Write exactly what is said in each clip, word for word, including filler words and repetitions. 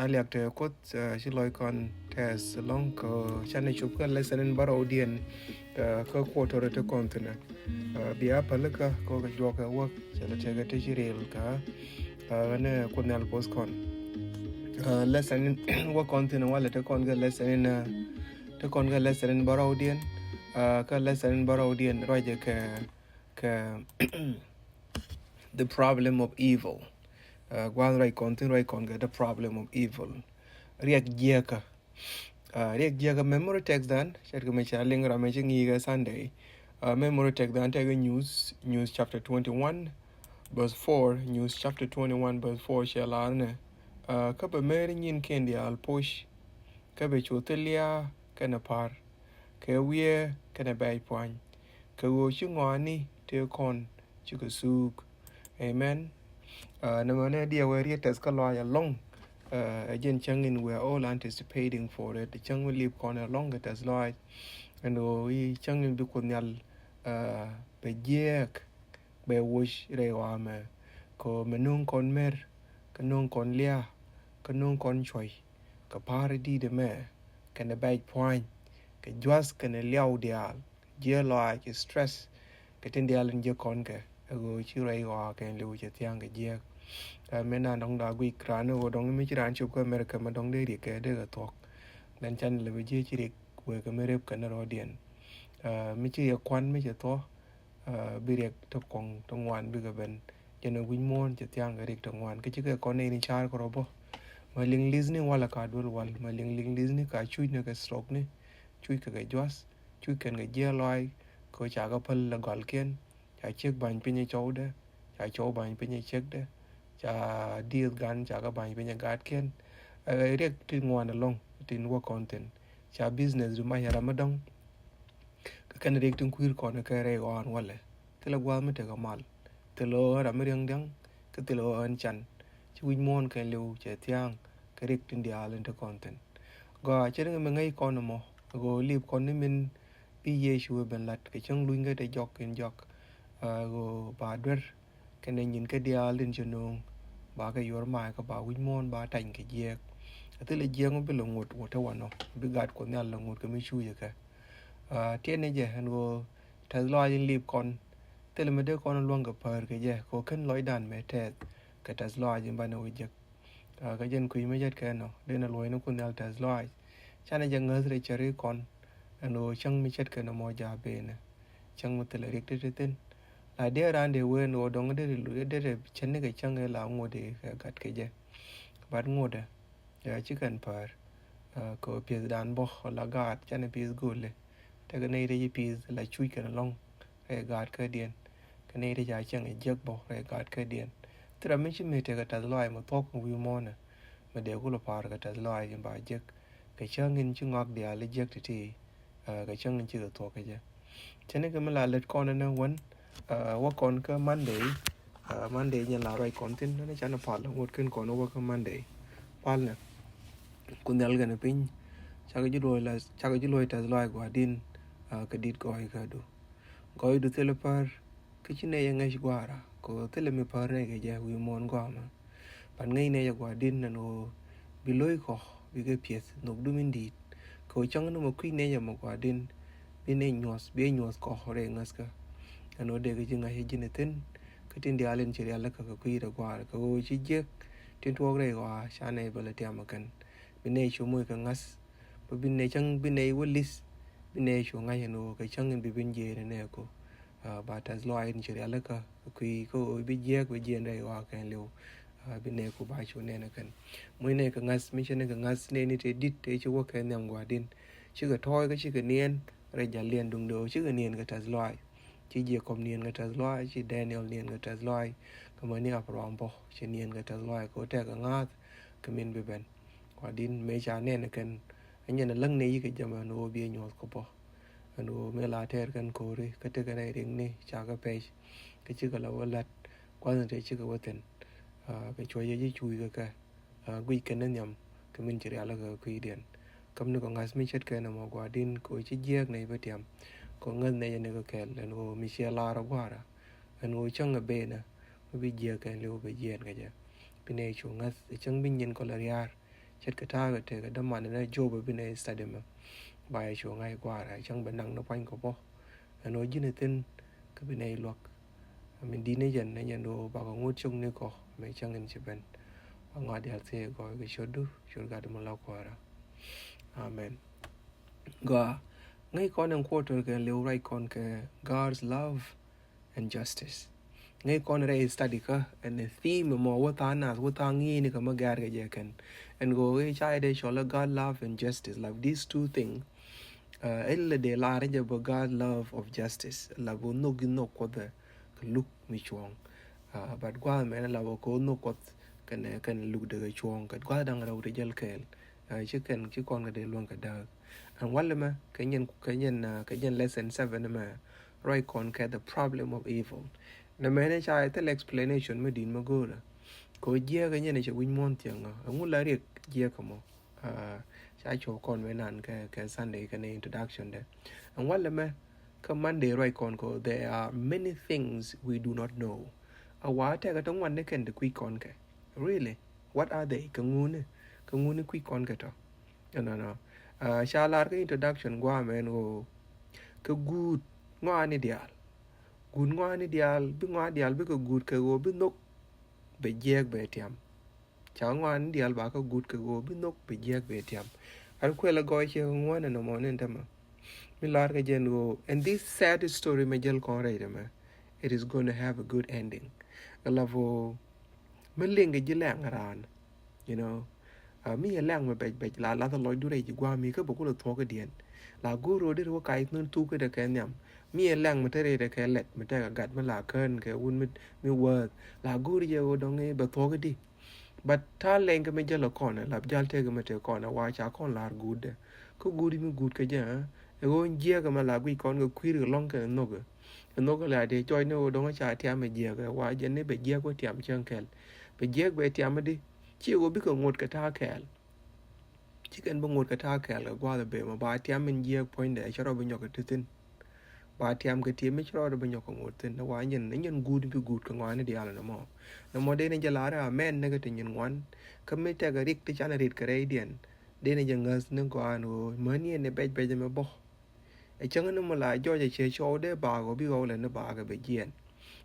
a liak te Kuoth, ci lɔc kɔn tɛth lɔŋ kɛ canɛ cop kä lesson in bärɔwdiɛn kä quarter te kɔn thinɛ. Bia pälikä kɛ kɛ juɔk kɛ wäk cɛ lɛ tekɛ te ci ril kä nɛ Kuoth Nhial poth kɔn. Lesson in wä kɔn thinɛ walɛ te kɔn kɛ lesson in te kɔn kɛ lesson in bärɔwdiɛn kä lesson in bärɔwdiɛn ruacɛ kɛ kɛ the problem of evil. Gua̱a̱th ruac kɔn thin ruac kɔn kɛ the problem of evil. Riɛk jiɛkä. Riɛk jiɛkä memory text dan ce̱tkɛ mɛ ca liŋ ram mɛ ci ŋi̱i̱kɛ Sunday. Memory text dan tekɛ News, News chapter twenty-one verse four, News chapter twenty-one verse four cɛ lar nɛ kä bɛ meri nyin ken diaal poc kä bɛ cu thil liaa kɛnɛ pa̱r kɛ wiee kɛnɛ bɛc pua̱ny kɛ ɣöö ci ŋɔaani tëë kɔn cikɛ thuuk. Amen. Nɛmɛ nɛ diɛ wee riet tɛth kä lɔaac alɔŋ. Ɛ jɛn cäŋ in we are all anticipating for it, cäŋ mi lip kɔn alɔŋ kɛ tɛth lɔaac. Ɛn ɣöö i̱ cäŋ in bi Kuoth Nhial bɛ jiɛɛk bɛ woc rɛy ɣɔaa mɛ kɛ ɣöö mɛ no̱o̱ŋ kɔn mer kɛ no̱o̱ŋ kɔn liaa kɛ no̱o̱ŋ kɔn cuɔ̱c kɛ pa̱a̱r di̱i̱t ɛmɛ kɛnɛ bɛc pua̱ny kɛ jua̱th kɛnɛ liaw diaal jiɛ lɔaac stress kɛ tin diaal in jiɛ kɔn kɛ ɛ ɣöö ci rɛy ɣɔaa kɛn liw cɛ thia̱a̱ŋ kɛ jiɛɛk. Mɛ na dɔ̱ŋ da guic raan ɛ ɣöö dɔ̱ŋ mi ci raan cop kä America mɛ dɔ̱ŋ dee riɛk kɛ dee kɛ thuɔ̱k. Lɛn can lɛ bɛ jiɛ ci riɛk wee kɛ mi rep kɛn rɔɔdiɛn. Mi ci riɛk kuan mi cɛ thuɔ̱k bi riɛk ti kɔŋ ti ŋuan bikɛ ben. Jɛn ɛ wi̱c muɔ̱ɔ̱n cɛ thia̱a̱ŋ kɛ riɛk ti ŋuan kä ci kɛ kɔn nɛy ni ca̱a̱r kɛ rɔ bä. Ma liŋ li̱thni walɛ ka duel wal ma liŋ liŋ li̱thni ka cuc ni kɛ stroke ni cuc kɛ kɛ jua̱th cuc kɛn kɛ jiɛɛl lɔaac kɛ ca kɛ päl lɛ gɔalkiɛn ca ciek ba̱ny piny ɛ cɔwdɛ ca cɔw ba̱ny piny ɛ ciekdɛ ca dieth gan ca kɛ ba̱ny piny ɛ gaatkiɛn. Riɛk ti ŋuan ɛlɔ̱ŋ tin wä kɔn thin ca business du mac ɛ ram mi dɔ̱ŋ. Kä kɛn riɛk tin kui̱r kɔn kɛ rɛy ɣɔaan walɛ thilɛ gua̱a̱th mi tekɛ mal thilɛ ɣöö ɣän ram mi riäŋ diaŋ kä thilɛ ɣöö ɣän can. Ci wi̱c muɔ̱ɔ̱n kɛn liw cɛ thia̱a̱ŋ kɛ riɛk tin diaal in te kɔn thin. Gɔaa cɛ riŋ mi ŋäc kɔn ɛmɔ ɣöö lip kɔn ni min bi Yecu ɛ ben la̱t kɛ cäŋ luny kä te jɔk in jɔk ɣöö ba duer kɛnɛ nyin kä diaal tin cɛ nööŋ ba kɛ yuɔr mac kä ba wi̱c muɔ̱ɔ̱n ba tany kɛ jiɛɛk. Ɛ thilɛ jiɛɛk mi bi lɛ ŋot wä te wanɔ bi gat Kuɔth Nhial lɛ ŋot kɛ mi cuucɛ kɛ. Tiɛn ni jɛ ɛn ɣöö tɛth lɔaac in lip kɔn thilɛ mi dee kɔn luäŋ kɛ päär kɛ jɛ kɛ ɣöö ken lɔcdan mɛ tɛth kɛ tɛth lɔaac in banɛ wä jek. Kä jɛn kui̱ mi jɛt kɛ nɔ dee nɛ luɔ̱c ni Kuoth Nhial tɛth lɔaac. Canɛ jɛ ŋäth rɛy cɛ ri kɔn ɛn ɣöö cäŋ mi ce̱tkɛ nɔmɔ ja̱ benɛ cäŋ mi thilɛ riɛk ti ti thin. La diɛ raan dee wen ɣöö dɔ̱ŋ dee dee cäŋ ni kɛ cäŋ ɛ la ŋot dee kɛ gat kɛ jɛ. Bat ŋotdɛ ci kɛn päär kɛ pi̱ethdan bä la gaat canɛ pi̱eth go̱o̱li. Tekɛ nɛy ti ci pi̱eth la cuc kɛn ɛlɔ̱ŋ rɛy gaat kädiɛn. Kɛ nɛy ti ca cäŋ ɛ jiäk bä rɛy gaat kädiɛn. Thil ram mi ci mëë tekɛ tɛth lɔaac mɛ thuɔ̱k wi̱i̱ muɔ̱ɔ̱nɛ mɛ dee kulɛ pa̱a̱r kɛ tɛth lɔaac in ba jiäk kɛ cäŋ in ci ŋɔak diaal i̱ jiäk ti̱ti̱. Kɛ cäŋ in cikɛ thuɔ̱k kɛ jɛ. Cä ni kɛ mi la lät kɔn ɛnɛ wän wä kɔn kä Monday. Monday nyɛ la ruac kɔn thin ɛn canɛ pal ŋot ken kɔn wä kä Monday. Pal nɛ Kuoth Nhial kɛnɛ piny. Cakɛ ji̱ luɔc la cakɛ ji̱ luɔc tɛth lɔaac gua̱a̱r din kɛ dit gɔɔy kädu. Gɔɔydu thilɛ pär kä ci nɛy ɛ ŋäc gua̱a̱ra kɛ ɣöö thilɛ mi pär nɛy kɛ jɛ wi̱i̱ muɔ̱ɔ̱n gɔaa mɛ. Ban ŋäc nɛy ɛ gua̱a̱r din ɛn ɣöö bi lo̱ckɔ bikɛ piɛth nhökdu min di̱i̱t kɛ ɣöö cäŋ ni mɔ kui̱ nɛy ɛ mɔ gua̱a̱r din bi nɛy nyuɔ̱th bi ɛ nyuɔ̱th kɔ rɛy ŋäthkä. Ɛn ɣöö dee kɛ ji̱ ŋa̱c ɛ ji̱n ɛ thi̱n kä tin diaal in ci rialikä kɛ kui̱dɛ gua̱a̱r kɛ ɣöö ci jiäk tin tuɔɔk rɛy ɣɔaa ca nɛy bä lɛ tiam ɛ kɛn. Bi nɛy cu moc kɛ ŋa̱th bä bi nɛy cäŋ bi nɛy wä li̱th. Bi nɛy cu ŋa̱c ɛn ɣöö kɛ cäŋ in bi ben jiëëri nɛɛku. Ba tɛth lɔaac in ci rialikä kɛ kui̱ kä ɣöö bi jiääk bi jiɛɛn rɛy ɣɔaa kɛn li̱w. Bi nɛɛku ba cu nɛn ɛ kɛn muc nɛy kɛ ŋa̱th mi ci nɛy kɛ ŋa̱th nɛy ni tëë di̱t tëë ci wä kɛ nhiam gua̱a̱r din. Cikɛ tɔɔc kä cikɛ niɛɛn rɛy jal liɛn duŋdɛ ɣöö cikɛ niɛɛn kɛ tɛth lɔaac. Ci Jacob niɛɛn kɛ tɛth lɔaac ci Daniel niɛɛn kɛ tɛth lɔaac. Kɛ mäni Abraham bä ci niɛɛn kɛ tɛth lɔaac kɛ ɣöö tɛkɛ ŋa̱th kɛ min bi ben. Gua̱a̱r din mëë ca nɛn ɛ kɛn. Ɛn jɛn ɛ läŋ nɛ yikɛ jɛ mɛn ɣöö bi ɛ nyuɔ̱th kɛ bä. Ɛn ɣöö mëë la tɛɛr kɛn ko̱ri kä tekɛ nɛy riŋni ca kɛ pɛc. Kä cikɛ la wä la̱t gua̱thni tëë cikɛ wä thi̱n. Kɛ cuɔ̱cɛ ji̱ cuuc kɛ kɛ guic kɛn ni nhiam kɛ min ci rialikä kɛ kui̱diɛn. Käm ni kɔ ŋa̱th mi ce̱tkɛ nɔmɔ gua̱a̱r din kɛ ɣöö ci jiääk nɛy bä tiam. Kɛ ŋäth nɛy jɛ ni kɛ kɛl ɛn ɣöö mi ciɛ laar ɛ gua̱a̱ra. Ɛn ɣöö cäŋ ɛ benä mi bi jiääk kɛn li̱w bɛ jiɛɛn kɛ jɛ. Bi nɛy cu ŋäth ɛ cäŋ bi nyin kɔ la ria̱a̱r. ce̱tkɛ ta̱a̱ kɛ tekɛ däman ni Job bi nɛy study mɛ. Ba yɛ cu ŋa̱c gua̱a̱r a cäŋ bɛ naŋ ni pua̱ny kɛ bä. Ɛn ɣöö ji̱n ɛ thi̱n kɛ bi nɛy luäk. Min di̱t ni jɛn ni jɛn ɣöö bakɛ ŋut cok ni kɔ mɛ cäŋ in ci ben. Ba ŋɔaat diaal thiee gɔɔy kɛ ciötdu, ciöt Gat mi la Kuäärä. Amen. Gɔaa, ŋäc kɔn ɛn quarter kɛ liw ruac kɔn kɛ God's love and justice. Ŋäc kɔn rɛy study kä ɛn theme mɔ wä tha̱a̱ŋ nath wä tha̱a̱ŋ ŋi̱i̱ni kɛ mä gɛ̈r kɛ jɛ kɛn. Ɛn ɣöö i̱ ca idɛ cɔl ɛ God love and justice, love these two things. Ɛ lɛ dee lar jɛ bä God love of justice, la bä nhök i̱ nhök Kuɔth ɛ kɛ luk mi cuɔ̱ɔ̱ŋ. But gua̱a̱th mɛn la bä kɛ nhök Kuɔth kɛnɛ kɛn luk dee kɛ cuɔ̱ɔ̱ŋ kɛ gua̱a̱th da̱ŋ rɛw ti jäl kɛɛl. Ci kɛn ci kɔn kɛ dee luäŋ kɛ dääk. Ɛn walɛ mɛ kɛ nyɛn kɛ nyɛn kɛ nyɛn lesson seven mɛ ruac kɔn kɛ the problem of evil. Nɛ mɛn ca thil explanation mi di̱t mi go̱o̱rä. Kɛ jiɛɛk kɛ nyɛn cɛ wi̱c muɔ̱n thiɛŋ ɔ ɛŋu la riɛk jiɛɛk kɛ mɔ. Ca cuɔ kɔn mɛ nan kɛ kɛ Sunday kɛ nɛ introduction dɛ. Ɛn walɛ mɛ kɛ Monday ruac kɔn kɛ there are many things we do not know. A wa tɛkɛ ti ŋuan ni kɛn ti kui̱c kɔn kɛ. Really? What are they? Kɛ ŋuni? Kɛ ŋuni kui̱c kɔn kɛ tɔ? Ɛnɔnɔ. Ca lar kä introduction guamɛn ɣöö kɛ guut ŋɔaani diaal. Guut ŋɔaani diaal bi ŋɔaa diaal bikɛ guut kɛ ɣöö bi nhök bɛ jiɛɛk bɛ tiam. Ca ŋɔaani diaal ba kä guut kɛ ɣöö bi nhök bɛ jiɛɛk bɛ tiam. Ar kuɛl a gɔɔy ciɛ kɛ ŋuan ɛn nɔmɔ ni tämɛ. Mi lar kɛ jɛn ɣöö and this sad story mɛ jäl kɔn rɛy tämɛ. It is going to have a good ending. Ɛ la ɣöö mi liŋ kɛ ji̱ lɛŋ raan. You know, mi yɛ lɛŋ mɛ bɛc bɛc la lath lɔcdu rɛy ji̱ gua̱a̱mi kä bɛ kulɛ thuɔ̱k idiɛn. La go̱o̱r ro̱o̱ deri wä kac nun thuk kä dɛ kɛ nhiam. Mi yɛ lɛŋ mɛ te rɛy dɛ kɛ lɛt mɛ tɛk a gat mi la kään kɛ wun mi wäth la go̱o̱r jɛ wä dɔŋ i̱ bɛ thuɔ̱k idi. But ta̱a̱ lɛŋ kɛ mɛ jäl ɛ kɔn ɛ lap jal tëk mɛ tëk kɔn ɛ wa ca kɔn la̱r guut dɛ. Kä guut mi guut kɛ jɛ ɛ ɣöö jiɛk mɛ la guic kɔn kɛ kui̱r kɛ lɔ̱ŋ kɛ nhök ɛ. Kɛ nhök ɛ la dee cɔc ni ɣöö dɔ̱ŋ ca tiam ɛ jiɛk ɛ wa jɛ ni bɛ jiɛk wä tiam cäŋ kɛl. Bɛ jiɛk bɛ tiam ɛ di ci ɣöö bikɛ ŋot kɛ ta̱a̱ kɛɛl. Ci kɛn bi ŋot kɛ ta̱a̱ kɛɛl kɛ gua̱a̱th ɛ bee mɛ ba tiam min jiɛk puɔ̱nydɛ cä rɔ bi nyɔk kɛ ti thi̱n. Ba tiam kɛ tiɛm mi ci rɔɔdɛ bi nyɔk kɛ ŋot thi̱n ni wa nyin ni nyin guut bi guut kɛ ŋɔaani diaal ni mɔ. Ni mɔ dee ni jɛ la̱r a mɛn ni kɛ ti nyin ŋuan. Kä mi tɛk a rik ti can a rit kɛ rɛydiɛn. Dee ni jɛ ŋäth ni gɔaan ɣöö mäni ɛn ni bɛc bɛc ɛmɛ bɔ. Ɛ cäŋ ni mɔ la jɔc a ciɛ cɔw dee baak ɣöö bi ɣɔw lɛ ni baak ɛ bɛ jiɛn.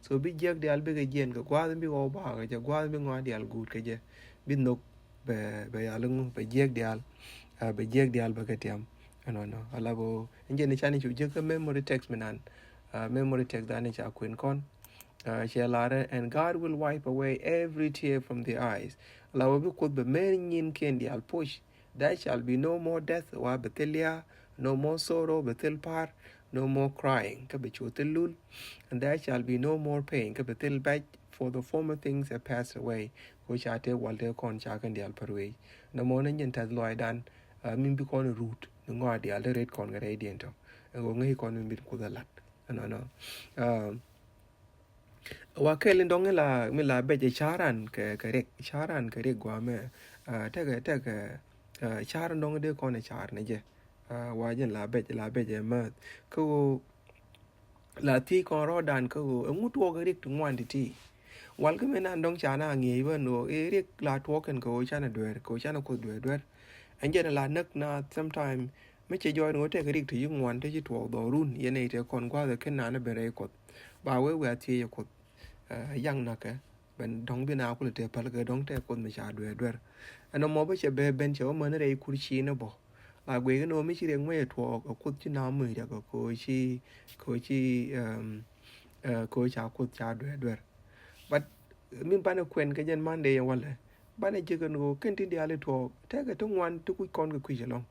So bi jiɛk diaal bikɛ jiɛn kɛ gua̱a̱th bi ɣɔw baak ɛ jɛ gua̱a̱th bi ŋɔaa diaal guut kɛ jɛ. Bi nhök bɛ bɛ yal ŋu bɛ jiɛk diaal. Bɛ jiɛk diaal bɛ kɛ tiam. Ɛnɔnɔ ala bä ɛn jɛ ni can cu jiäk kä memory text mi nan. Memory text dan ca kuën kɔn. Cɛ larɛ and God will wipe away every tear from their eyes. Ala bä bi Kuoth bɛ mer nyin kiɛn diaal push. There shall be no more death wa bɛ thil liaa, no more sorrow bɛ thil par, no more crying kä bɛ cu thil lul. And there shall be no more pain kä bɛ thil bɛc, for the former things have passed away. Ko ca te wal te kɔn ca kɛn diaal pär wei. Nɔmɔ ni nyin tɛth lɔaacdan. Min bi kɔn ruut ni ŋɔaa diaal te ret kɔn kɛ rɛydiɛn tɔ. Ɛn ɣöö ŋäc kɔn min bi Kuoth a lat. Ɛnɔnɔ. Wa kɛl in dɔŋ in la mi la bɛc ɛ ca̱ran kɛ kɛ riɛk, ca̱ran kɛ riɛk guamɛ. Tekɛ tekɛ ca̱r in dɔŋ in dee kɔn ɛ ca̱r ni jɛ. Wa jɛn la bɛc la bɛc ɛ mäth kä ɣöö la thiec kɔn rɔɔdan kä ɣöö ɛŋu tuɔɔk ɛ riɛk ti ŋuan ti̱ti̱. Wal kä mi nan dɔ̱ŋ ca na ŋi̱eec bä ni ɣöö ɛ riɛk la tuɔɔk kɛn kɛ ɣöö canɛ dueer kɛ ɣöö canɛ Kuoth dueer dueer. Ɛn jɛn la näk na sometime mi cɛ jɔɔc ni ɣöö tɛk rik ti yi ŋuan te ci tuɔɔk dhɔrun yɛn ɛ te kɔn gua̱a̱th ɛ ken nan ɛ ben rɛy Kuoth. Ba wee wee a thiec ɛ Kuoth. Ɛ yaŋ nakä ben dɔ̱ŋ bi na kulɛ te päl kɛ dɔ̱ŋ tɛk Kuoth mi ca dueer dueer. Ɛn ɛmɔ bä cɛ ben ben cɛ wä män rɛy kur ci ni bɔ. La guic ni ɣöö mi ci riɛk ŋuɛc ɛ tuɔɔk ɛ Kuoth ci na muc riɛk ɛ kɛ ɣöö ci kɛ ɣöö ci kɛ ɣöö ca Kuoth ca dueer dueer. But min banɛ kuɛn kɛ jɛn Monday yɛn walɛ banɛ jek ɛn ɣöö kɛn tin diaal i̱ tuɔɔk tekɛ ti ŋuan ti kuc kɔn kɛ kui̱c ɛlɔ̱ŋ.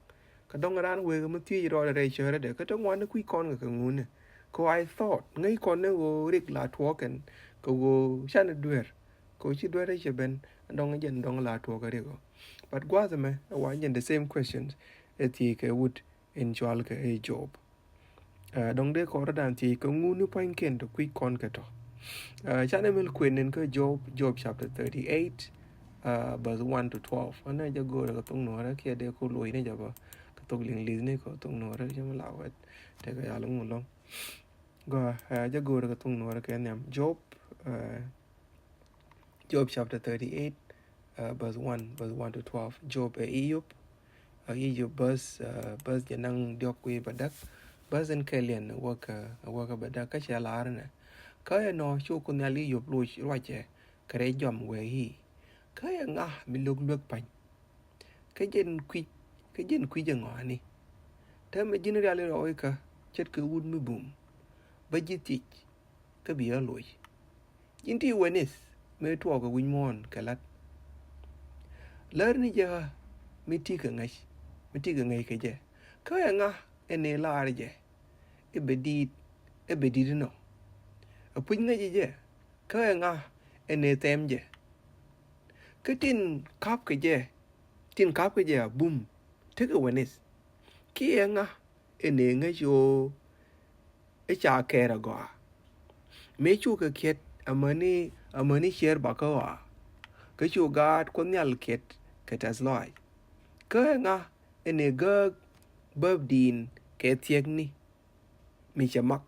Kɛ dɔ̱ŋ raan wek mi thiec rɔɔdɛ rɛy cärädɛ kɛ ti ŋuan ti kui̱c kɔn kɛ kɛ ŋuni. Kɛ ɣöö I thought ŋäc kɔn ni ɣöö rik la tuɔɔk kɛn kɛ ɣöö canɛ dueer kɛ ɣöö ci dueer cɛ ben. Dɔ̱ŋ jɛn dɔ̱ŋ la tuɔɔk kɛ rik ɔ. But gua̱a̱th ɛmɛ ɛ wa jɛn the same questions ɛ thiec kɛ wut in cual kɛ ɛ Job. Dɔ̱ŋ dee kɔn rɔ̱dan thiec kɛ ŋuni pua̱nykiɛn tɔ kui̱c kɔn kɛ tɔ. Canɛ mil kuën in kä Job, Job chapter thirty-eight, verse one to twelve. Ɛn nɛ jɛ go̱o̱rɛ kɛ thok nuɔ̱ɔ̱rä kiɛ dee kɔ loc ni jɛ bä kɛ thok liŋ li̱th ni kɛ thok nuɔ̱ɔ̱rä cɛ mi la wɛt tekɛ yal ŋu lɔ̱ŋ. Gɔaa jɛ go̱o̱rɛ kɛ thok nuɔ̱ɔ̱rä kɛ nhiam Job. Job chapter thirty-eight, Verse one, verse one to twelve. Job ɛ Iyop, ɛ Iyop, verse, verse jɛ naŋ diɔ̱k wi̱i̱ bädäk. Verse in kɛl yɛn ɛ wäkä, ɛ wäkä bädäk, kä cɛ lar nɛ. Kä ɛnɔ cu Kuoth Nhial Iyop loc ruacɛ kɛ rɛy jɔam wee i̱, kä ɛŋa mi lo̱k luek pa̱ny? Kä jɛn kui̱c, kä jɛn kui̱c ɛŋɔani? Täämɛ ji̱n riali rɔɔk ikä ce̱tkɛ wut mi bum, bä ji̱ thiec, kä bi ɣä loc. Ji̱n ti wä nith mëë tuɔɔk kɛ wi̱c muɔ̱ɔ̱n kɛ la̱t. Lär ni jɛ ɣä mi ti kɛ ŋäc, mi ti kɛ ŋäc kɛ jɛ. Kä ɛŋa ɛn ëë lar jɛ i̱ bɛ di̱i̱t, i̱ bɛ di̱i̱t inɔ? Ɛ puc ŋäc jɛ, kä ɛŋa ɛn ëë thɛm jɛ? Kä tin ka̱p kɛ jɛ, tin ka̱p kɛ jɛ a bum tekɛ wä nith. Kiɛ ɛŋa ɛn ëë ŋäc ɣöö i̱ ca kɛɛr agɔaa? Mëë cukɛ kiɛt amäni, amäni ciɛɛr bakä ɣɔaa. Kä cu gaat Kuɔth Nhial kiɛt kɛ tɛ̈th lɔaac. Kä ɛŋa ɛn ëë gääk bäp di̱i̱n kɛ thiɛkni mi cɛ mak?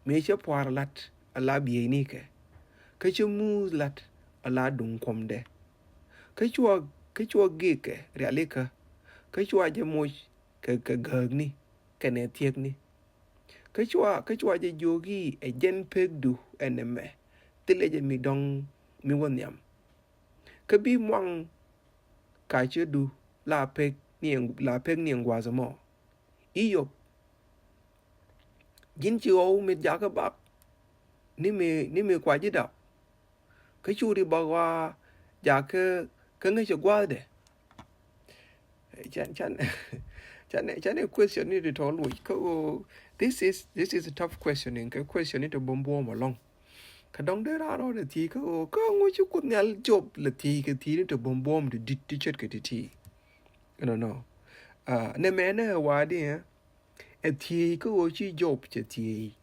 Mëë cä pua̱a̱r la̱t ala bieynikɛ, kä cä muuth la̱t ala duŋ kuɔmdɛ. Kä cua, kä cua gikɛ rialikä, kä cua jɛ moc kɛ, kɛ gääkni kɛnɛ thiekni. Kä cua, kä cua jɛ jiök i̱ ɛ jɛn pekdu ɛn ɛmɛ, thilɛ jɛ mi dɔ̱ŋ mi wä nhiam. Kä bi muaŋ kacädu la pek ni ɛn, la pek ni ɛn gua̱a̱th ɛmɔ. Iyop, ji̱n ci ɣɔw mit jakä bak ni mi, ni mi kua ji̱ dap. Kä curi bak wa jakä kä ŋäcä gua̱a̱thdɛ. Can, can, can, can ɛ question ni ti tɔ̱ luc kä ɣöö, this is, this is a tough question in kɛ question ni ti buɔ̱m buɔ̱m alɔŋ. Kä dɔ̱ŋ dee raan rɔɔdɛ thiec kä ɣöö kä ŋu ci Kuoth Nhial Job lɛ thiec kɛ thiec ni ti buɔ̱m buɔ̱m ti di̱t ti ce̱tkɛ ti ti. Ɛnɔ nɔ. Nɛ mɛnɛ ɛ wa̱a̱di ɛ thiec kä ɣöö ci Job cɛ thiec.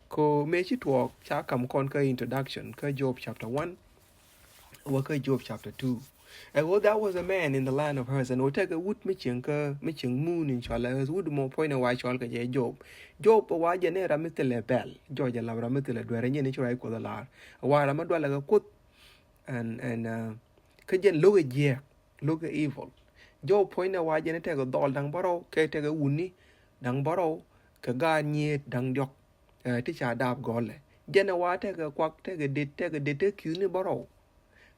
Kɛ ɣöö mëë ci tuɔɔk ca kam kɔn kä introduction kä Job chapter one wä kä Job chapter two. Ɛ ɣöö that was a man in the land of Uz, ɛn ɣöö tekɛ wut mi cieŋ kä, mi cieŋ muun in cɔalɛ Uz. Wut mɔ puɔ̱nynɛ wa cɔal kɛ jɛ Job. Job ɛ wa jɛn ɛ ram mi thilɛ bɛl. Jɔc ɛ lam ram mi thilɛ dueer, ɛ nyɛn i̱ ci ruac Kuoth ɛ lar. Ɛ wa ram mi dualɛ kɛ Kuoth. Ɛn, ɛn, kä jɛn lo̱kɛ jiɛɛk, lo̱kɛ evil. Job puɔ̱nynɛ wa jɛn i̱ tekɛ dhɔl da̱ŋ bärɔw, kɛ tekɛ wutni da̱ŋ bärɔw, kɛ gaat nyieet da̱ŋ diɔ̱k. Ɛ, ti ca dap gɔlɛ. Jɛn ɛ wa tekɛ kuak, tekɛ det, tekɛ det, te ki̱thni bärɔw.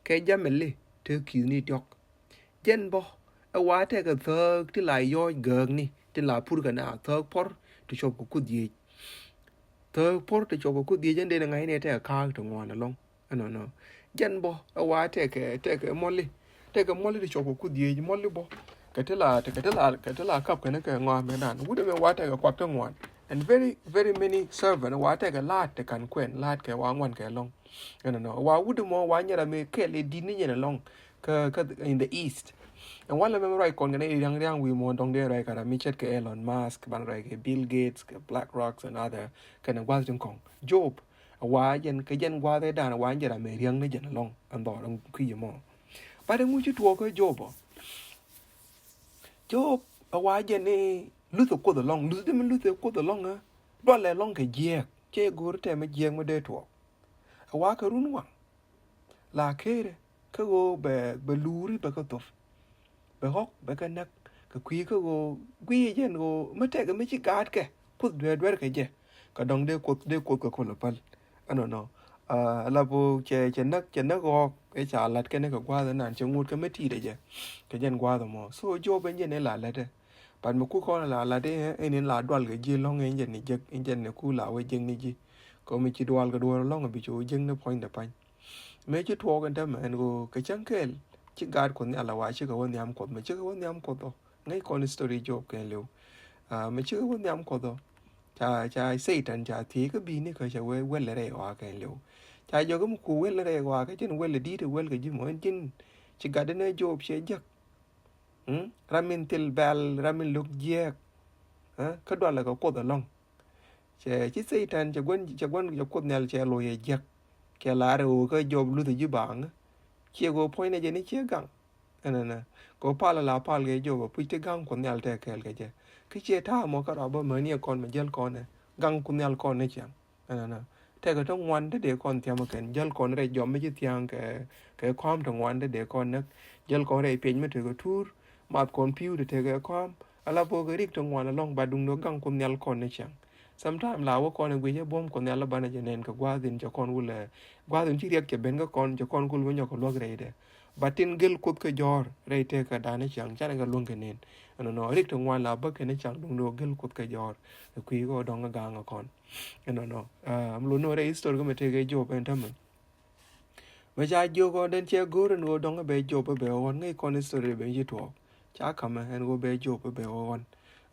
Kɛ jamɛli te ki̱thni diɔ̱k. Jɛn bä ɛ wa tekɛ thääk ti la yɔɔc gääkni, ti la pur kɛ na thääk puɔ̱r ti cuɔp kɛ Kuoth Yiëë. Thääk puɔ̱r ti cuɔp kɛ Kuoth Yiëë, jɛn den ɛ ŋa̱cni ɛ tekɛ ka̱a̱k ti ŋuan ɛlɔ̱ŋ. Ɛnɔnɔ. Jɛn bä ɛ wa tekɛ, tekɛ muɔli. Tekɛ muɔli ti cuɔp kɛ Kuoth Yiëë, muɔli bä. Kɛ ti la, kɛ ti la, kɛ ti la kap kɛn kɛ ŋɔam kɛ nan. Wut ɛmɛ wa tekɛ kuak ti ŋuan. And very, very many servant wa tekɛ la̱a̱t ti ka̱n kuɛn, la̱a̱t kɛ wa ŋuan kɛ ɛlɔ̱ŋ. Ɛnɔnɔ. Wa wut ɛmɔ wa nyɛ ram mi kɛl ɛ di̱t ni nyɛn ɛlɔ̱ŋ. Kä, kä in the east. Ɛn walɛ mɛ mi ruac kɔn kɛn ɛ ria̱ŋ, ria̱ŋ wi̱i̱ mɔ dɔ̱ŋ dee ruac kɛ ram mi ce̱tkɛ Elon Musk, ban ruac kɛ Bill Gates, kɛ BlackRocks and other, kɛnɛ gua̱th tin kɔ̱ŋ. Job, ɛ wa jɛn, kɛ jɛn gua̱th ɛ dan, ɛ wa jɛn ram mi ria̱ŋ ni jɛn ɛlɔ̱ŋ, ɛn dhɔr ɛn kui̱ ɛmɔ. But ɛŋu ci tuɔɔk kä Job ɔ? Job, ɛ wa jɛn ni luth ɛ Kuoth ɛlɔ̱ŋ, luth di mi luth ɛ Kuoth ɛlɔ̱ŋ, ɛ dualɛ ɛlɔ̱ŋ kɛ jiɛɛk, cɛ go̱o̱r tɛmɛ jiɛɛk mi dee tuɔɔk. Ɛ wa kɛ run waŋ la kerɛ, kä ɣöö bɛ, bɛ luuri bɛ kɛ thop, bɛ ɣɔk bɛ kɛ näk, kɛ kui̱ kä ɣöö gui̱i̱ jɛn ɣöö mi tɛkɛ mi ci gaatkɛ Kuoth dueer dueer kɛ jɛ. Kɛ dɔ̱ŋ dee Kuoth, dee Kuoth kɛ kol päl. Ɛnɔnɔ. Ɛ la bö cɛ, cɛ näk, cɛ näk ɣɔk ɛ ca la̱t kɛn kɛ gua̱a̱th ɛnan cɛ ŋut kɛ mi ti̱i̱t ɛ jɛ kɛ jɛn gua̱a̱th ɛmɔ. So Job ɛn jɛn ɛ la la̱tɛ. But mi ku kɔn la la̱tɛ ɛ, ɛn in la dual kɛ ji̱ ɛlɔ̱ŋ, ɛn jɛn ni jek, ɛn jɛn ni ku la wee jek ni ji̱. Kɛ mi ci dual kɛ duɔ̱ɔ̱r ɛlɔ̱ŋ bi cu jek ni puɔ̱nydɛ pa̱ny. Mëë ci tuɔɔk ɛn täämɛ ɛn ɣöö kɛ cäŋ kɛɛl ci gaat Kuɔth Nhial a wa cikɛ wä nhiam Kuɔth, mɛ cikɛ wä nhiam Kuɔth ɔ. Ŋäc kɔn history Job kɛɛliw. Aa, mɛ cikɛ wä nhiam Kuɔth ɔ. Ca, ca Satan ca thiec kä bi̱i̱ni kä cɛ wee wel rɛy ɣɔaa kɛɛliw. Ca jɔk mi ku wel rɛy ɣɔaa kä ji̱n wel di̱i̱t wel kɛ ji̱ mɔ ɛn ji̱n ci gatdɛ ni Job cɛ jek. Mm? Ram min thil bɛl, ram min lo̱k jiɛɛk. Aa, kä dualɛ kɛ Kuoth ɛlɔ̱ŋ. Cɛ ci Satan cɛ gua̱n, cɛ gua̱n, cɛ Kuoth Nhial cɛ lo̱c ɛ jiäk. Cɛ lar ɛ ɣöö kä Job luthɛ ji̱ baaŋ. Ciɛ ɣöö puɔ̱nynɛ jɛ ni ciɛ gaŋ. Ɛnɛnɛ. Kɛ ɣöö pal la pal kɛ Job ɛ puc ti gaŋ Kuoth Nhial tɛk kɛɛl kɛ jɛ. Kä ciɛ ta̱a̱ mɔ kä rɔ bä mäni ɛ kɔn mɛ jäl kɔn ɛ gaŋ Kuoth Nhial kɔn ni ciaŋ. Ɛnɛnɛ. Tekɛ ti ŋuan ti dee kɔn thiam kɛn. Jäl kɔn rɛy jɔm mi ci thia̱a̱ŋ kɛ, kɛ kɔam ti ŋuan ti dee kɔn näk. Jäl kɔn rɛy piɛc mi tekɛ tuur. Math kɔn pi̱w ti tekɛ kɔam. Ala bok kɛ rik ti ŋuan alɔŋ ba duŋdu gaŋ Kuoth Nhial kɔn ni ciaŋ. Sometime la wä kɔn ɛ guic ɛ buɔ̱m Kuɔth Nhial bä na jɛ nɛn kɛ gua̱a̱th in cɛ kɔn wulɛ. Gua̱a̱th in ci riɛk cɛ ben kä kɔn, cɛ kɔn kul wä nyɔk kɛ luäk rɛydɛ. Ba tin gel Kuoth kɛ jɔ̱ɔ̱r rɛy tëkä da̱a̱n ni ciaŋ canɛ kɛ luäŋ kɛ nɛn. Ɛnɔnɔ rik ti ŋuan la bä kɛn ni ciaŋ duŋdu gel Kuoth kɛ jɔ̱ɔ̱r. Kɛ kui̱ kɛ wä dɔŋ kä ga̱a̱ŋ ɛ kɔn. Ɛnɔnɔ. Aa, mi lo no̱o̱rɛ history kä mɛ tëkɛ Job ɛn tämɛ. Mɛ ca jiök ɣɔn den cɛ go̱o̱r ɛn ɣöö dɔ̱ŋ bɛ Job bɛ ɣɔn ŋäc kɔn history ben ci tuɔɔk. Ca kamɛ ɛn ɣöö bɛ Job bɛ ɣɔn.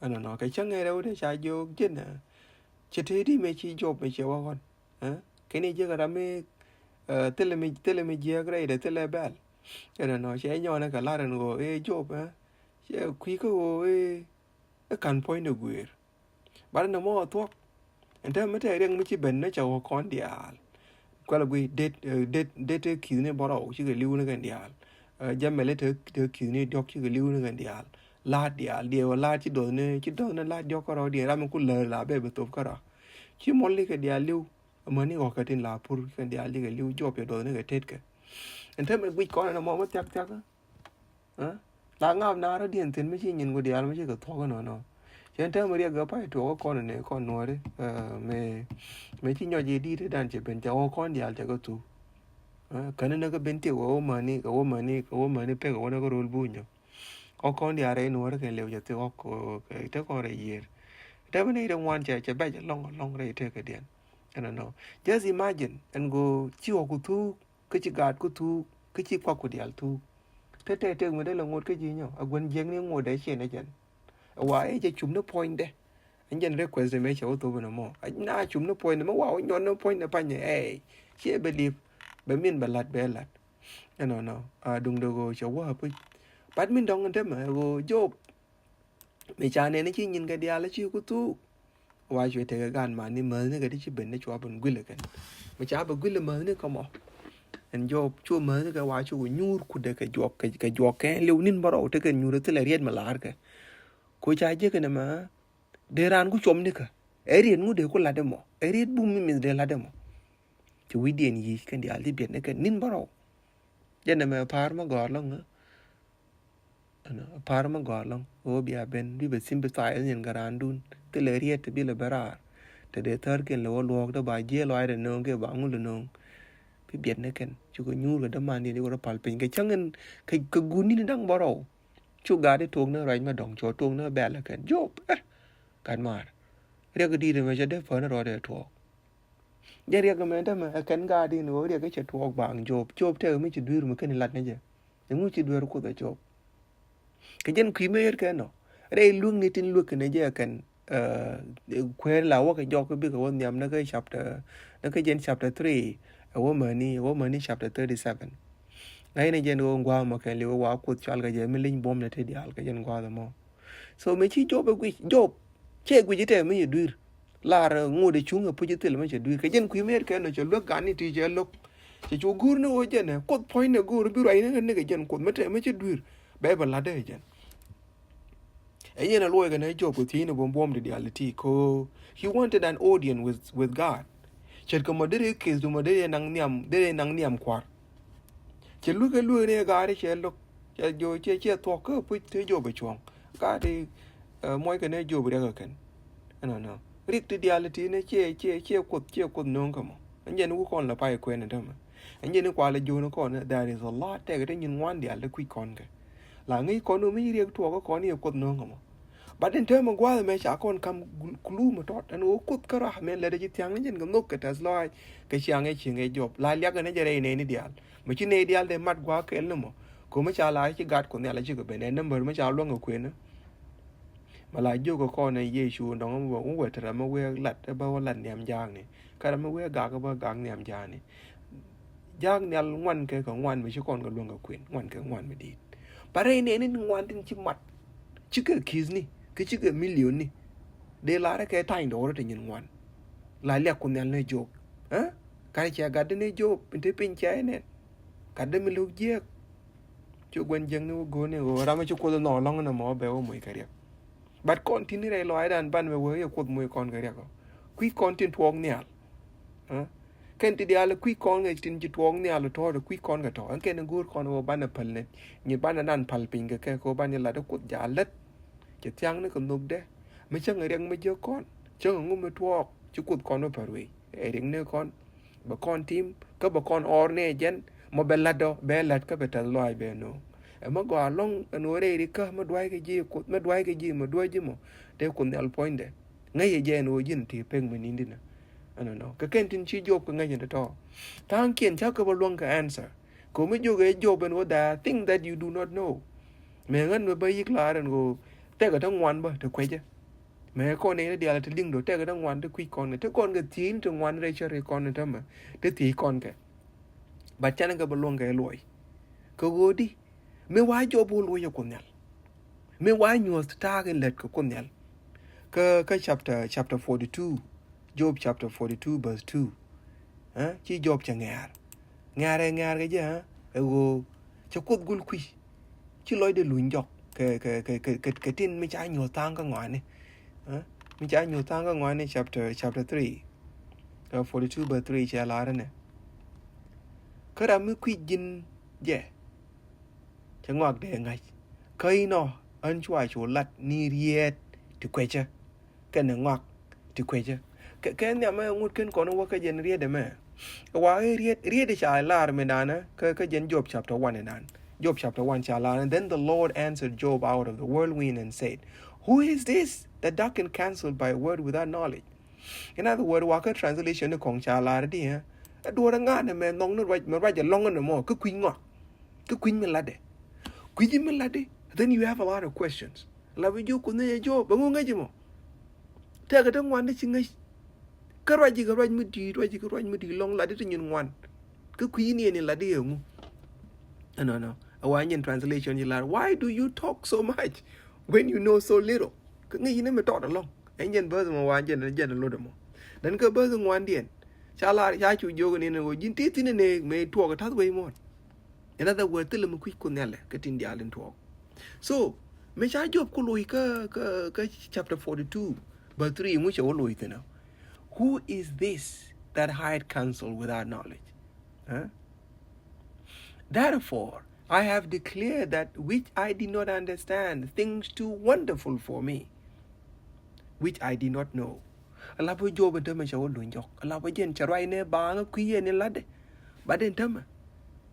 Ɛnɔnɔ kɛ cäŋ ɛ rɛw de ca jiök ji̱n ɛ. Cɛ tëë di mɛ ci Job mɛ cɛ wä ɣɔn. Ɛ? Kɛn i̱ jiäk ram mi, ɛ, thilɛ mi, thilɛ mi jiäk rɛy de thilɛ bɛl. Ɛnɔnɔ cɛ nyɔnɛ kɛ lar ɛn ɣöö ɛ Job ɛ. Cɛ kui̱ kä ɣöö ɛ, ɛ ka̱n puɔ̱ny de guëër. Bat nɔmɔ a thuɔ̱k. Ɛn täämɛ te riɛk mi ci ben ni ca wä kɔn diaal. Kuɛl a gui det, eh, det, det te ki̱thni bärɔw cikɛ li̱w ni kɛn diaal. Eh, jamɛli te, te ki̱thni diɔ̱k cikɛ li̱w ni kɛn diaal. La̱a̱t diaal, diɛw la̱a̱t ci duɔthni, ci duɔthni la̱a̱t diɔ̱k kärɔ̱ diɛn ram mi ku läär la bɛ bi thop kärɔ̱. Ci muɔl ni kɛ diaal li̱w. Amäni ɣɔ̱kä tin la pur kɛn diaal cikɛ li̱w Job cɛ duɔthni kɛ tetkɛ. Ɛn täämɛ guic kɔn ɛn ɛmɔ mi thia̱k thia̱k. Ɛ? La ŋa̱p na rɔ diɛn thi̱n mi ci nyin ku diaal mi ci kɛ thuɔ̱k inɔnɔ. Cɛ täämɛ riɛk gɛ pay tuɔɔk kɔn ni kɔn nuɔri. Ɛ, mëë, mëë ci nyɔc i̱ di̱i̱t i̱ dan cɛ ben cɛ wä kɔn diaal cɛ kɛ thuk. Ɛ, käni ni kɛ ben tiek wä wä mäni, kɛ wä mäni, kɛ wä mäni pek wä ni kɛ rol bunyä. Wä kɔn diaal rɛy nuɔri kɛ lëu cɛ thik wä kɛ, kɛ te kɔn rɛy yiër. Täämɛ ni rɛy ŋuan cɛ, cɛ bɛc lɔŋ, lɔŋ rɛy tëkädiɛn. Ɛnɔnɔ. Just imagine, ɛn go̱o̱ ci wä ku thuk, kä ci gaat ku thuuk, kä ci kuak ku diaal thuuk. Te te tek mi dee lɛ ŋot kä ji̱ nyɔ, a guän jiäkni ŋot dee ciɛn ɛ jɛn. Ɛ wa ɛ jɛ cum ni puɔ̱nydɛ. Ɛn jɛn request dɛ mɛ cɛ wä thop ɛn ɛmɔ. A na cum ni puɔ̱nydɛ mɛ wa wä nyɔn ni puɔ̱nydɛ panyɛ. Ɛ, ciɛ bɛ li̱p, bɛ min bɛ la̱t bɛ la̱t. Ɛnɔnɔ, a duŋdɛ ɣöö cɛ wä a puc. Bat min dɔ̱ŋ ɛn te mɛ ɣöö Job. Mi ca nɛn ci nyin kɛ diaal ci ku thuk. Wa cuɛ tekɛ gan mani mäthni kɛ ti ci ben ni cua ben guilɛ kɛn. Mi ca bɛ guilɛ mäthni kɛ mɔ. Ɛn Job cu mäthni kɛ wa cu ku nyuur kudɛ kɛ juɔk, kɛ, kɛ juɔk kɛ liw nin bärɔw tekɛ nyuur thilɛ riet mi la̱r kɛ. Ku ca jek kɛn mɛ dee raan ku cuɔm ni kɛ. Ɛ riet ŋut dee ku lat ɛmɔ. Ɛ riet bum mi mith dee lat ɛmɔ. Ci wi̱cdiɛn yic kɛn diaal ci biɛt ni kɛn nin bärɔw. Jɛn ɛmɛ pa̱a̱r mi gɔ̱a̱r lɔ̱ŋ. Ɛnɔ, pa̱a̱r mi gɔ̱a̱r lɔ̱ŋ ɣöö bia ben bi bɛ sympathize nyin kɛ raandun. Thilɛ riet ti bi lɛ ben raar. Te dee thärkiɛn lɛ wä luɔ̱ɔ̱k dee ba jiɛɛl lɔaacdɛ nööŋ kiɛ ba ŋul nööŋ. Bi biɛt ni kɛn. Cukɛ nyuur kɛ dämandiɛn i̱ wä rɔ pal piny kɛ cäŋ in kɛ, kɛ guuni ni da̱ŋ bärɔw. Cu gaat i̱ tuɔɔk ni ruac mi dɔ̱ŋ cuɔ tuɔɔk ni bɛl kɛn. Job, eh, gat maar. Riɛk i̱ di̱i̱t ɛmɛ cɛ dee päni rɔɔdɛ tuɔɔk. Jɛn riɛk ɛmɛ tämɛ ɛ kɛn gaat in ɣöö riɛk i̱ cɛ tuɔɔk baaŋ Job. Job tɛk mi ci dui̱r mi kɛn ilat ni jɛ. Ɛŋu ci dueer Kuoth ɛ Job? Kɛ jɛn kui̱ mëë yet kɛ nɔ. Rɛy luäk ni tin luäk kɛ ni jɛ kɛn, eh, kueer la wä kɛ jɔk bikɛ wä nhiam ni kɛ chapter, ni kɛ jɛn chapter three, ɛ wä mäni, ɛ wä mäni chapter thirty-seven. Ŋa̱c ni jɛn ɣöö ŋua̱a̱ mɔ kɛn liwä wa Kuoth cual kɛ jɛ mi liny buɔ̱m ni ti diaal kɛ jɛn gua̱a̱th ɛmɔ. So mi ci Job ɛ guic, Job, cɛ guic itɛ mi yɛ dui̱r. Lar ŋot ɛ cuŋ ɛ puc ithil mi cɛ dui̱r. Kɛ jɛn kui̱ mi yet kɛ nɔ cɛ luäk gan ni ti cɛ lo̱k. Cɛ cu guur ni ɣöö jɛn ɛ Kuoth puɔ̱ny ni go̱o̱r bi ruac ni kɛ ni kɛ jɛn Kuoth mi tɛ mi cɛ dui̱r. Bɛ bɛ lat dee jɛn. Ɛ yɛn ɛ luɔc kɛ ni Job kɛ thiec ni buɔ̱m buɔ̱m ti diaal ti ko. He wanted an audience with, with God. Ce̱tkɛ mɔ derɛ keth du mɔ derɛ naŋ nhiam, derɛ naŋ nhiam kua̱r. Cɛ luäk ɛ luäk ni ɛ gaat cɛ lo̱k. Cɛ Job cɛ, cɛ thuɔ̱k kä puc te Job ɛ cuɔ̱ŋ. Gaat i̱, eh, muɔckɛ ni Job riɛk ɛ kɛn. Ɛnɔnɔ. Rik ti diaal ti ni ciɛ, ciɛ, ciɛ Kuoth, ciɛ Kuoth no̱o̱ŋ kä mɔ. Ɛn jɛn wä kɔn la pay kuɛn ɛ tämɛ. Ɛn jɛn i̱ kualɛ jo̱o̱n kɔn, there is a lot tɛk ti nyin ŋuan diaal ti kui̱c kɔn kɛ. La ŋäc kɔn wä mi riɛk tuɔɔk kä kɔn i̱ Kuoth no̱o̱ŋ kä mɔ. But in täämɛ gua̱a̱th ɛmɛ ca kɔn kam gul-, kulu mi tɔt. Ɛn ɣöö Kuoth kärɔa mɛ lät ɛ ci thia̱ŋ ni jɛn kɛ nhök kɛ tɛth lɔaac. Kɛ ciaŋ ɛ cieŋ ɛ Job. La liak ɛn ɛ jɛ rɛy nɛɛni diaal. Mi ci nɛy diaal dee mat gua̱a̱th kɛɛl ni mɔ. Kɛ mi ca la ci gat Kuoth Nhial a cikɛ ben ɛ number mi ca luäŋ kɛ kuënä. Ma la jiök kɛ kɔn ɛ Yecu dɔ̱ŋ mi bä wä wet ram mi wee lat, ɛ bä wä lat nhiam jaakni. Kä ram mi wee gak, ɛ bä gak nhiam jaakni. Jaak nhial ŋuan kɛ kɛ ŋuan mi ci kɔn kɛ luäŋ kɛ kuën, ŋuan kɛ ŋuan mi di̱i̱t. Ba rɛy nɛɛni ŋuan tin ci mat. Cikɛ ki̱thni, kä cikɛ milionni. Dee lar kɛ tany dɔɔrä ti nyin ŋuan. La liak Kuoth Nhial ni Job. Ɛ? Kä cɛ gatdä ni Job, in te piny cɛ nɛn. Gatdä mi lo̱k jiɛɛk. Cu gua̱n jiäkni wä go̱o̱rni ɣöö ram mi ci Kuoth nhɔk lɔ̱ŋ ni mɔ bɛ wä moc kɛ riɛk. But kɔn tin rɛy lɔaacdan ban mɛ wee yɛ Kuoth moc kɔn kɛ riɛk ɔ. Kui̱ kɔn tin tuɔɔk nhial. Ɛ? Kɛn ti diaal kui̱c kɔn kɛ tin ci tuɔɔk nhial tɔ̱, kui̱c kɔn kɛ tɔ̱. Ɛn kɛn go̱o̱r kɔn ɣöö banɛ päl nɛt, nyi banɛ nan päl piny kɛ kɛ, kɛ ɣöö banɛ lat Kuoth ja̱ lät. Cɛ thia̱ŋ ni kɛ nhökdɛ. Mi cäŋ riɛk mi jiäk kɔn, cäŋ ŋu mi tuɔɔk, ci Kuoth kɔn mi päl wei. Ɛ riɛk ni kɔn, bɛ kɔn tim, kä bɛ kɔn ɔɔr ni jɛn, mɔ bɛ lat dɔ, bɛ lat kä bɛ tɛth lɔaac bɛ nööŋ. Ɛ mi gɔaa ɛlɔ̱ŋ ɛn ɣöö rɛy ri kä mi dua̱a̱c kɛ ji̱ Kuoth, mi dua̱a̱c kɛ ji̱, mi dua̱a̱c ji̱ mɔ, tëë Kuoth Nhial puɔ̱nydɛ. Ŋäc yɛ jɛ ɛn ɣöö ji̱n ti pek mi ni̱n dinä. Ɛnɔnɔ. Kɛ kɛn tin ci Job kɛ ŋäc ɛn tɔ̱tɔ̱. Tha̱a̱ŋkiɛn ca kɛ bä luäŋ kɛ answer. Kɛ mi jiök ɛ Job ɛn ɣöö there are things that you do not know. Mëë ɣän mi bä yik la̱r ɛn ɣöö tëëkɛ ti ŋuan bä ti kuecä. Mëë kɔn nɛy ti diaal ti liŋ do̱ tëëkɛ ti ŋuan ti kui̱c kɔn kɛ. Ti kɔn kɛ thiec ni ti ŋuan rɛy cär kɔn ni tämɛ. Ti thiec kɔn kɛ. But canɛ kɛ bä luäŋ kɛ luɔc. Kɛ ɣöö di? Mi wa Job wä luɔc ɛ Kuoth Nhial. Mi wa nyuɔ̱th ta̱a̱ kɛ lät kɛ Kuoth Nhial. Kä, kä chapter, chapter forty-two. Job chapter forty-two verse two. Ɛ, ci Job cɛ ŋɛ̈ɛ̈r. Ŋɛ̈ɛ̈r ɛ ŋɛ̈ɛ̈r kɛ jɛ, ɛ, ɛ ɣöö cɛ Kuoth gul kui̱. Ci lɔcdɛ luny jɔk kɛ, kɛ, kɛ, kɛ, kɛ, kɛ tin mi ca nyuɔ̱th tha̱a̱ŋ kä ŋɔaani. Ɛ, mi ca nyuɔ̱th tha̱a̱ŋ kä ŋɔaani chapter, chapter three. Kä forty-two verse three cɛ lar inɛ. Kä ram mi kui̱c ji̱n jɛ, cɛ ŋɔak dee ŋa̱c. Kä inɔ ɣän cua cu lat ni riet ti kuecä. Kɛnɛ ŋɔak ti kuecä. Kɛ, kɛ nhiam mɛ ŋut ken kɔn wä kä jɛn riet ɛmɛ. Wa i̱ riet, riet ca lar mi danɛ kä, kä jɛn Job chapter one dan. Job chapter one ca lar, and then the Lord answered Job out of the whirlwind and said, "Who is this that darkened counsel by a word without knowledge?" In other words, wa kä translation ni kɔŋ ca lar di, ɛ, ɛ duɔrɛ ŋa̱n ɛmɛ nhɔk ni ruac, mi ruac ɛlɔ̱ŋ ni mɔ, kä kui̱ ŋɔak. Kä kui̱ mi latdɛ. Kui̱ mi latdɛ, then you have a lot of questions. La bi jiök Kuoth ni jɛ Job, bɛ ŋu ŋäc mɔ? Tëëkɛ ti ŋuan ti ci ŋäc. Kä ruac ji̱ kɛ ruac mi di̱i̱t, ruac ji̱ kɛ ruac mi di̱i̱t lɔŋ latdɛ ti nyin ŋuan. Kä kui̱ ni ɛn in latdɛ ɛ ŋu? Ɛnɔnɔ. Ɛ wa nyin translation ci lar, "Why do you talk so much when you know so little?" Kä ŋäc ni mi tɔt ɛlɔ̱ŋ. Ɛn jɛn verse mɔ wa jɛn, jɛn lot ɛmɔ. Then kä verse ŋuandiɛn. Ca lar, ca cu jiök ni ɛn ɣöö ji̱n ti thi̱n ɛ nɛɛk mëë tuɔɔk ɛ ta̱th wec muɔ̱ɔ̱n. In other words, thilɛ mi kui̱c Kuoth Nhial ɛ kɛ tin diaal in tuɔɔk. So mi ca Job ku loc kä, kä, kä chapter forty-two, verse three, ŋu cɛ wä loc thi̱n ɔ? "Who is this that hide counsel without knowledge?" Huh? "Therefore, I have declared that which I did not understand, things too wonderful for me, which I did not know." Ala bä Job in tämɛ cɛ wä luny jɔk. Ala bä jɛn cɛ ruac ni baaŋ kui̱ yɛn in latdɛ. But in tämɛ,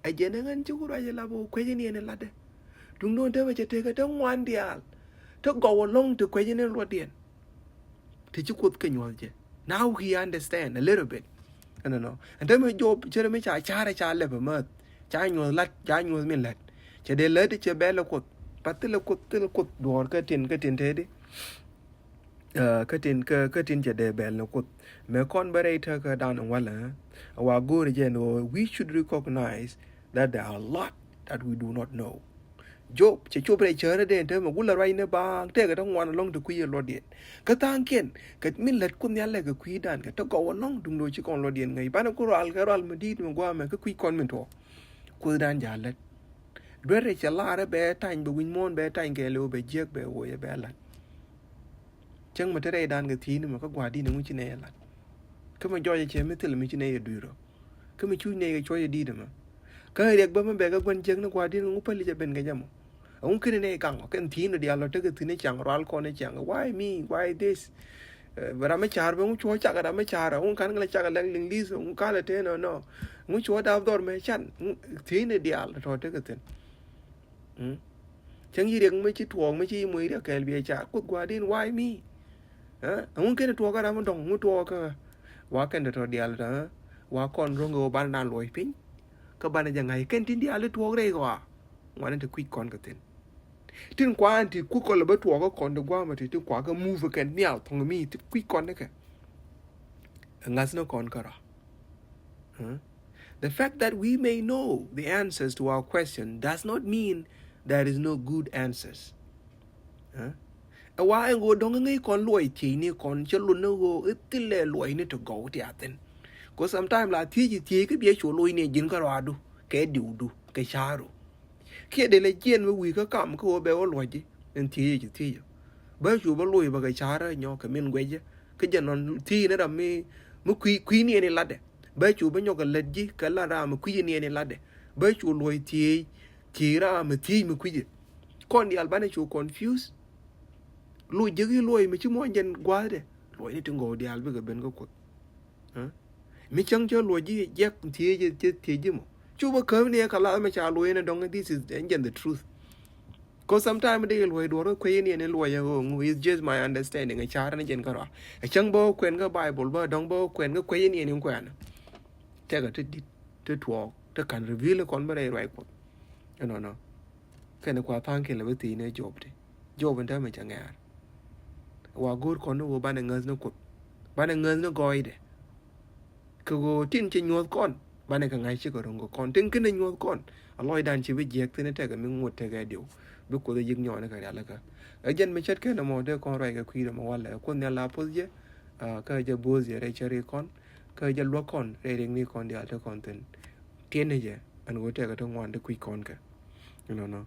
ɛ jɛn in ɣän ci wä ruac ala bä kuecä ni yɛn in latdɛ. Duŋdɛ in tämɛ cɛ tekɛ ti ŋuan diaal. Ti gɔw ɛlɔ̱ŋ ti kuecä ni luɔtdiɛn. Ti ci Kuoth kɛ nyuɔ̱th jɛ. Now he understand a little bit. Ɛnɔnɔ. Ɛn tämɛ Job cɛ rɛ mi ca ca̱rɛ ca lɛp ɛ mäth. Ca nyuɔ̱th lat, ca nyuɔ̱th min lät. Cɛ dee lät cɛ bɛl ɛ Kuoth. But thilɛ Kuoth, thilɛ Kuoth duɔ̱ɔ̱r kä tin, kä tin tëëdi. Ɛ, kä tin, kä, kä tin cɛ dee bɛl ni Kuoth. Mëë kɔn bä rɛy tekä dan walɛ, ɛ wa go̱o̱ri jɛ ni ɣöö we should recognize that there are a lot that we do not know. Job cɛ cop rɛy cärädɛ in te mɛ wulɛ ruac ni baaŋ tëëkɛ ti ŋuan ɛlɔ̱ŋ ti kui̱ ɛ luɔtdiɛn. Kä tha̱a̱ŋkiɛn kɛ min lät Kuoth Nhial lɛ kɛ kui̱dan kɛ ti gɔw ɛlɔ̱ŋ duŋdɛ ci kɔn luɔtdiɛn ŋäc. Banɛ ku rual kɛ rual mi di̱i̱t mi gua̱a̱mɛ kä kui̱ kɔn min tuɔɔk. Kuothdan ja̱ lät. Duerɛ cɛ lar ɛ bɛ tany, bɛ wi̱ny muɔ̱ɔ̱n bɛ tany kɛ lɛ wä bɛ jiäk bɛ woc ɛ bɛ lat. Cäŋ mi te rɛydan kɛ thi̱i̱n mɛ kä gua̱a̱r di̱n ɛŋu ci nɛy ɛ lat. Kä mi jɔɔc ɛ cɛ mi thil mi ci nɛy ɛ dui̱r ɔ. Kä mi cuc nɛy kɛ cuɔ̱c ɛ di̱t ɛmɛ. Kä riɛk bä mi bɛ kɛ gua̱n jiäk ni gua̱a̱r di̱n ɛŋu päli cɛ ben kɛ jɛ mɔ. Ɛŋu kɛn nɛy kaŋ ɔ kɛn thi̱i̱n ɔ diaal ɔ tekɛ thi̱n ɛ caŋ rual kɔn ɛ caŋ. Why me? Why this? Ɛ, ram mi ca̱r bɛ ŋu cuɔ cak ram mi ca̱r ɔ, ŋu kan ŋä lɛ cak lɛ Liŋli̱th, ŋu kan lɛ tëë nɔ nɔ. Ŋu cuɔ dap dhɔr mɛ can, ŋu thi̱n i̱ diaal tɔ̱ tekɛ thi̱n. Mm. Cäŋ yi riɛk mi ci tuɔɔk mi ci yi moc riɛk kɛɛl biɛ ca Kuoth gua̱a̱r din, why me? Ɛ, ŋu kɛn tuɔɔk ram mi dɔ̱ŋ, ŋu tuɔɔk kä wa kɛn tɔ̱ diaal tɔ̱, ɛ, wa kɔn ro̱ŋ kɛ wä banɛ dan luɔc piny. Kä banɛ jɛ ŋa̱c kɛn tin diaal tuɔɔk rɛy kɔa. Ŋuanɛ ti kui̱c kɔn kɛ thi̱n. Tin kuan ti kukɔl bä tuɔɔkä kɔn ti guamä ti, ti kuakä move kɛn nhial thɔŋ mi ti kui̱ kɔn ni kɛ. Ŋa̱th ni kɔn kärɔa. Huh? The fact that we may know the answers to our question does not mean there is no good answers. Huh? Ɛ wa ɛn ɣöö dɔ̱ŋ ŋäc kɔn luɔc thiec ni kɔn cä lot ni ɣöö i̱ thilɛ luɔc ni ti gɔw ti a thi̱n. Cause sometimes la thiec i̱ thiec kä biɛ cu luɔc ni ji̱n kärɔadu kɛ diwdu kɛ ca̱ru. Kiɛ dee lɛ jiɛn mi wi̱i̱ kä kam kä ɣöö bɛ wä luɔ̱c ji̱ ɛn thiec ci thiec. Bä cu bä luɔ̱c bä kɛ ca̱rä nyɔ kɛ min guɛcä kä jɛ nɔn thiec ni ram mi, mi kui̱, kui̱ ni ɛn ilatdɛ. Bä cu bä nyɔk kɛ lät ji̱ kɛ lat ram mi kui̱c niɛn in latdɛ. Bä cu luɔc thiec thiec ram mi thiec mi kui̱c. Kɔn diaal banɛ cu confuse. Luɔc ji̱ ki luɔc mi ci muɔ̱ɔ̱n jɛn gua̱a̱thdɛ. Luɔc ni ti ŋɔw diaal bikɛ ben kä Kuoth. Mi cäŋ cä luɔc ji̱ jiɛk thiec ji̱ thiec ji̱ mɔ. Cu bä käp ni ɛ kɛ lath mɛ ca luɔc ni dɔŋ, this is ɛn jɛn the truth. Cause sometimes dee luɔc duɔr kä kuec ni ɛn luɔc ɛ ɣöö ŋu, it's just my understanding. Ɛ car ni jɛn kärɔa. Ɛ cäŋ bä kuɛn kä Bible bä dɔŋ bä kuɛn kä kuec ni ɛn in kuɛn. Tɛkɛ ti dit ti tuɔɔk ti kan reveal kɔn bä rɛy ruac Kuɔth. Ɛnɔnɔ. Kɛn kua tha̱a̱ŋ kiɛn lɛ bä thiec ni Job ti. Job in täämɛ cɛ ŋɛ̈ɛ̈r. Wa go̱o̱r kɔn ni ɣöö banɛ ŋäth ni Kuoth. Banɛ ŋäth ni gɔɔydɛ. Kɛ ɣöö tin ci nyuɔ̱th kɔn banɛ kɛ ŋa̱c cikɛ ro̱ŋ kɛ kɔn tin kɛn nyuɔ̱th kɔn. A lɔcdan ci bi jiɛk thi̱n tɛkɛ mi ŋot tekɛ diw. Bi Kuoth a yi̱k nyɔɔni kɛ rialikä. Ɛ jɛn mi ce̱tkɛ nɔmɔ dee kɔn ruac kɛ kui̱dɛ mɔ walɛ Kuoth Nhial la poth jɛ. Kä jɛ bo̱o̱th jɛ rɛy cäri kɔn. Kä jɛ luäk kɔn rɛy riɛkni kɔn diaal te kɔn thi̱n. Tiɛn ni jɛ ɛn ɣöö tɛkɛ ti ŋuan ti kui̱c kɔn kɛ. Inɔnɔ.